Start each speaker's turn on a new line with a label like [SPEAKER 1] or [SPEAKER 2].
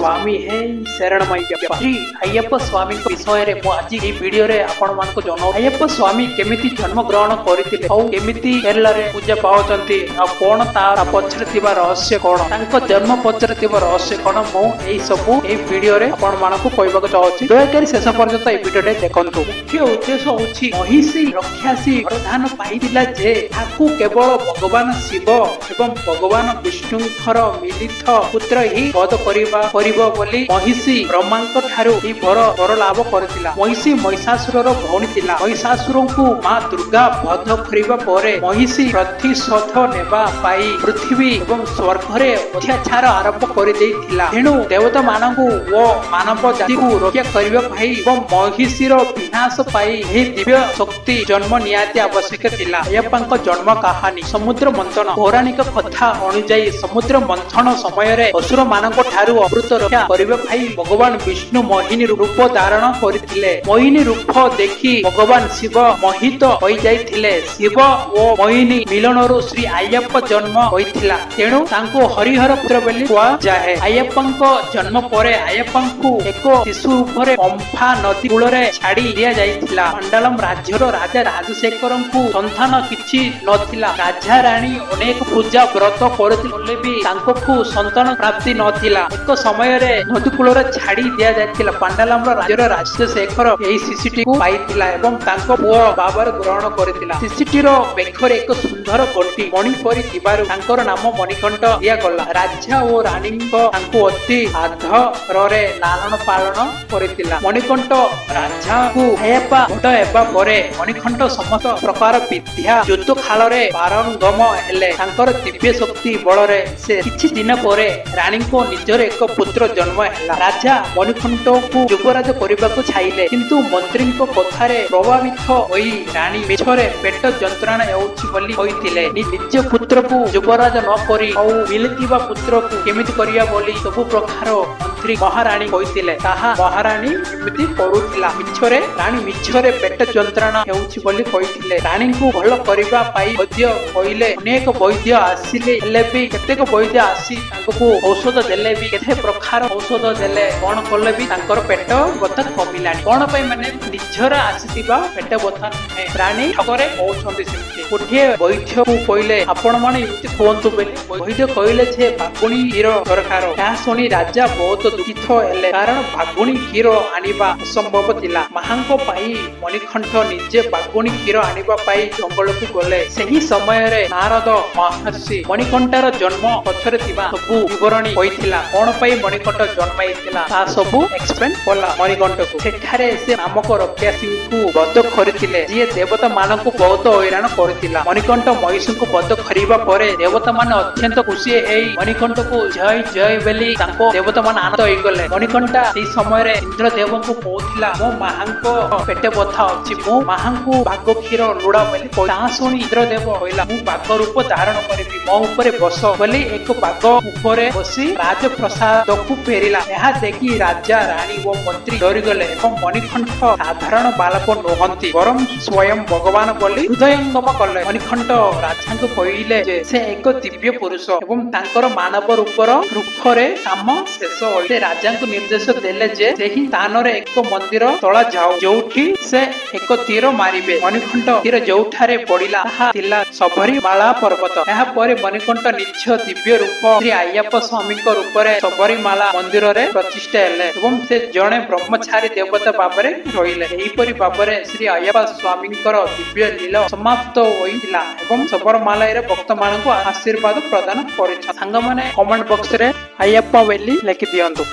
[SPEAKER 1] ସ୍ୱାମୀ ହେ ଶରଣମయ్ୟପ୍ପା। ଶ୍ରୀ ଆయ్ୟପ୍ପ ସ୍ୱାମୀଙ୍କ ବିଷୟରେ ମୁଁ ଆଜି ଏହି ଭିଡିଓରେ ଆପଣମାନଙ୍କୁ ଜଣାଉ। ଆయ్ୟପ୍ପ ସ୍ୱାମୀ କେମିତି ଜନ୍ମ ଗ୍ରହଣ କରିଥିଲେ ଆଉ କେମିତି କେରଳରେ ପୂଜା ପାଉଛନ୍ତି ଆଉ କଣ ତା ପଛରେ ଥିବା ରହସ୍ୟ କଣ, ତାଙ୍କ ଜନ୍ମ ପଛରେ ଥିବା ରହସ୍ୟ କଣ, ମୁଁ ଏଇ ସବୁ ଏଇ ଭିଡିଓରେ ଆପଣମାନଙ୍କୁ କହିବାକୁ ଚାହୁଁଛି। ଦୟାକରି ଶେଷ ପର୍ଯ୍ୟନ୍ତ ଏଇ ଭିଡିଓଟି ଦେଖନ୍ତୁ। ମୁଖ୍ୟ ଉଦ୍ଦେଶ୍ୟ ହେଉଛି ମହିଷୀ ରକ୍ଷାସୀ ବରଦାନ ପାଇଥିଲା ଯେ ତାକୁ କେବଳ ଭଗବାନ ଶିବ ଏବଂ ଭଗବାନ ବିଷ୍ଣୁଙ୍କର ମିଳିତ ପୁତ୍ର ହିଁ ବଧ କରିବ ବୋଲି ମହିଷୀ ବ୍ରହ୍ମାଙ୍କ ଠାରୁ ଏହି ବର ଲାଭ କରିଥିଲା। ମହିଷୀ ମହିଷାସୁରର ଭଉଣୀ ଥିଲା। ମହିଷାସୁରଙ୍କୁ ମା ଦୁର୍ଗା ବଧ କରିବା ପରେ ମହିଷୀ ପ୍ରତିଶୋଧ ନେବା ପାଇଁ ପୃଥିବୀ ଏବଂ ସ୍ୱର୍ଗରେ ଅତ୍ୟାଚାର ଆରମ୍ଭ କରିଦେଇଥିଲା। ତେଣୁ ଦେବତା ମାନଙ୍କୁ ଓ ମାନବ ଜାତିକୁ ରକ୍ଷା କରିବା ପାଇଁ ଏବଂ ମହିଷୀର ବିନାଶ ପାଇଁ ଏହି ଦିବ୍ୟ ଶକ୍ତି ଜନ୍ମ ନିହାତି ଆବଶ୍ୟକ ଥିଲା। ଆయ్ୟପ୍ପାଙ୍କ ଜନ୍ମ କାହାଣୀ ସମୁଦ୍ର ମନ୍ଥନ। ପୌରାଣିକ କଥା ଅନୁଯାୟୀ ସମୁଦ୍ର ମନ୍ଥନ ସମୟରେ ଅସୁର ମାନଙ୍କ ଠାରୁ ଅମୃତ ରକ୍ଷା କରିବା ପାଇଁ ଭଗବାନ ବିଷ୍ଣୁ ମୋହିନୀ ରୂପ ଧାରଣ କରିଥିଲେ। ମୋହିନୀ ରୂପ ଦେଖି ଭଗବାନ ଶିବ ମୋହିତ ହୋଇଯାଇଥିଲେ। ଶିବ ଓ ମୋହିନୀ ମିଳନରୁ ଶ୍ରୀ ଆయ్ୟପ୍ପ ଜନ୍ମ ହୋଇଥିଲା। ତେଣୁ ତାଙ୍କୁ ହରିହର ପୁତ୍ର ବୋଲି କୁହାଯାଏ। ଆయ్ୟପ୍ପଙ୍କ ଜନ୍ମ ପରେ ଆయ్ୟପ୍ପଙ୍କୁ ଏକ ଶିଶୁ ରୂପରେ ପମ୍ପା ନଦୀ କୂଳରେ ଛାଡି ଦିଆଯାଇଥିଲା। ମଣ୍ଡଳମ ରାଜ୍ୟର ରାଜା ରାଜଶେଖରଙ୍କୁ ସନ୍ତାନ କିଛି ନଥିଲା। ରାଜା ରାଣୀ ଅନେକ ପୂଜା ବ୍ରତ କରୁଥିଲେ ବି ତାଙ୍କକୁ ସନ୍ତାନ ପ୍ରାପ୍ତି ନଥିଲା। ଏକ ସମୟରେ ନଦୀ କୂଳରେ ଛାଡି ଦିଆଯାଇଥିଲା। ପାଣ୍ଡାଲାମର ରାଜ୍ୟର ରାଜଶେଖର ଏହି ଶିଶୁଟିକୁ ପାଇଥିଲା ଏବଂ ତାଙ୍କ ପୁଅ ଭାବରେ ଗ୍ରହଣ କରିଥିଲା। ଶିଶୁଟିର ବେକରେ ଏକ ସୁନ୍ଦର ଘଣ୍ଟି ମଣି ପରି ଥିବାରୁ ତାଙ୍କର ନାମ ମଣିକଣ୍ଠ ଦିଆଗଲା। ରାଜା ଓ ରାଣୀଙ୍କ ତାଙ୍କୁ ଅତି ଆଦରରେ ଲାଳନ ପାଳନ କରିଥିଲା। ମଣିକଣ୍ଠ ରାଜାକୁ ଆୟାପ୍ପା ବଡ ହେବା ପରେ ମଣିକଣ୍ଠ ସମସ୍ତ ପ୍ରକାର ବିଦ୍ୟା ଯୁଦ୍ଧ ଖାଳରେ ପାରଙ୍ଗମ ହେଲେ। ତାଙ୍କର ଦିବ୍ୟ ଶକ୍ତି ବଳରେ ସେ କିଛି ଦିନ ପରେ ରାଣୀଙ୍କ ନିଜର ଏକ ପୁତ୍ର ଜନ୍ମ ହେଲା। ରାଜା ମଣିକଣ୍ଠକୁ ଯୁବରାଜ କରିବାକୁ ଚାହିଁଲେ, କିନ୍ତୁ ମନ୍ତ୍ରୀଙ୍କ କଥାରେ ପ୍ରଭାବିତ ହୋଇ ରାଣୀ ମିଛରେ ପେଟ ଯନ୍ତ୍ରଣା ହେଉଛି ବୋଲି କହିଥିଲେ। ନିଜ ପୁତ୍ରକୁ ଯୁବରାଜ ନ କରି ଆଉ ମିଳିଥିବା ପୁତ୍ରକୁ କେମିତି କରିବା ବୋଲି ସବୁ ପ୍ରକାର ମନ୍ତ୍ରୀ ମହାରାଣୀ କହିଥିଲେ। ତାହା ମହାରାଣୀ ଏମିତି କରୁଥିଲା। ମିଛରେ ରାଣୀ ମିଛରେ ପେଟ ଯନ୍ତ୍ରଣା ହେଉଛି ବୋଲି କହିଥିଲେ। ରାଣୀଙ୍କୁ ଭଲ କରିବା ପାଇଁ ବୈଦ୍ୟ କହିଲେ। ଅନେକ ବୈଦ୍ୟ ଆସିଲେ, ହେଲେ ବି କେତେକ ବୈଦ୍ୟ ଆସି ତାଙ୍କୁ ଔଷଧ ଦେଲେ ବି କେତେ ପ୍ରକାର ଔଷଧ ଦେଲେ କଣ କଲେ ବି ତାଙ୍କର ପେଟ ବଥା କମିଲାନି। କଣ ପାଇଁ ମାନେ ନିଜର ଆସିଥିବା ପେଟ ବଥା ନୁହେଁ, ରାଣୀ ଠକରେ କହୁଛନ୍ତି ସେମିତି। ଗୋଟିଏ ବୈଦ୍ୟକୁ କହିଲେ ଆପଣ ମାନେ ଏମିତି କୁହନ୍ତୁ ବୋଲି। ବୈଦ୍ୟ କହିଲେ ଯେ ବାଗୁଣୀ କ୍ଷୀର ଦରକାର। ଏହା ଶୁଣି ରାଜା ବହୁତ ଦୁଃଖିତ ହେଲେ, କାରଣ ବାଗୁଣୀ କ୍ଷୀର ଆଣିବା ଅସମ୍ଭବ ଥିଲା। ମାହାଙ୍କ ପାଇଁ ମଣିକଣ୍ଠ ନିଜେ ବାଗୁଣୀ କ୍ଷୀର ଆଣିବା ପାଇଁ ଜଙ୍ଗଲକୁ ଗଲେ। ସେହି ସମୟରେ ନାରଦ ମହର୍ଷି ମଣିକଣ୍ଠାର ଜନ୍ମ ପଛରେ ଥିବା ସବୁ ବିବରଣୀ କହିଥିଲା। କଣ ପାଇଁ ମଣିକଣ୍ଠ ଜନ୍ମ ହେଇଥିଲା ତା ସବୁ ଏକ୍ସପ୍ଲେନ କଲା ମଣିକଣ୍ଠକୁ। ସେଠାରେ ସେ ନାମକ ରକ୍ଷାସୀଙ୍କୁ ବଧ କରିଥିଲେ, ଯିଏ ଦେବତା ମାନଙ୍କୁ ବହୁତ ହଇରାଣ କରିଥିଲା। ମଣିକଣ୍ଠ ମହିଷଙ୍କୁ ବଧ କରିବା ପରେ ଦେବତା ମାନେ ଅତ୍ୟନ୍ତ ଖୁସି ହେଇ ମଣିକଣ୍ଠକୁ ଜୟ ଜୟ ବୋଲି ତାଙ୍କ ଦେବତା ମାନେ ଆନନ୍ଦ ହେଇଗଲେ। ମଣିକଣ୍ଠା ସେଇ ସମୟରେ ଇନ୍ଦ୍ର ଦେବଙ୍କୁ କହୁଥିଲା, ମୋ ମାହାଙ୍କ ପେଟ ବଥା ଅଛି, ମୁଁ ମାହାଙ୍କୁ ବାଘ କ୍ଷୀର ଲୋଡା ବୋଲି। ତାହା ଶୁଣି ଇନ୍ଦ୍ରଦେବ କହିଲା, ମୁଁ ବାଘ ରୂପ ଧାରଣ କରିବି, ମୋ ଉପରେ ବସ ବୋଲି ଏକ ବାଘ ଉପରେ ବସି ରାଜପ୍ରସାଦକୁ ଫେରିଲା। ଏହା ଦେଖି ରାଜା ରାଣୀ ଓ ମନ୍ତ୍ରୀ ଡରିଗଲେ ଏବଂ ମଣିକଣ୍ଠ ସାଧାରଣ ବାଳକ ନୁହନ୍ତି ବରଂ ସ୍ୱୟଂ ଭଗବାନ ବୋଲି ହୃଦୟଙ୍ଗମ କଲେ। ମଣିକଣ୍ଠ ରାଜାଙ୍କୁ କହିଲେ ଯେ ସେ ଏକ ଦିବ୍ୟ ପୁରୁଷ ଏବଂ ତାଙ୍କର ମାନବ ରୂପର ରୂପରେ କାମ ଶେଷ ହୋଇ। ସେ ରାଜାଙ୍କୁ ନିର୍ଦ୍ଦେଶ ଦେଲେ ଯେ ସେହି ସ୍ଥାନରେ ଏକ ମନ୍ଦିର ତୋଳା ଯାଉ, ଯୋଉଠି ସେ ଏକ ତୀର ମାରିବେ। ମଣିକଣ୍ଠ ତୀର ଯୋଉଠାରେ ପଡିଲା ତାହା ଥିଲା ସବରୀମାଳା ପର୍ବତ। ଏହାପରେ ମଣିକଣ୍ଠ ନିଜ ଦିବ୍ୟ ରୂପ ଶ୍ରୀ ଆయ్ୟପ୍ପ ସ୍ୱାମୀଙ୍କ ରୂପରେ ସବରୀମାଳା ମନ୍ଦିରରେ ପ୍ରତିଷ୍ଠା ହେଲେ ଏବଂ ସେ ଜଣେ ବ୍ରହ୍ମଚାରୀ ଦେବତା ଭାବରେ ରହିଲେ। ଏହିପରି ଭାବରେ ଶ୍ରୀ ଆయ్ୟପ୍ପା ସ୍ୱାମୀଙ୍କର ଦିବ୍ୟ ଲୀଳା ସମାପ୍ତ ହୋଇଥିଲା ଏବଂ ସବରମାଲାରେ ଭକ୍ତମାନଙ୍କୁ ଆଶୀର୍ବାଦ ପ୍ରଦାନ କରିଛନ୍ତି। ସାଙ୍ଗମାନେ କମେଣ୍ଟ ବକ୍ସରେ ଆయ్ୟପ୍ପା ବୋଲି ଲେଖି ଦିଅନ୍ତୁ।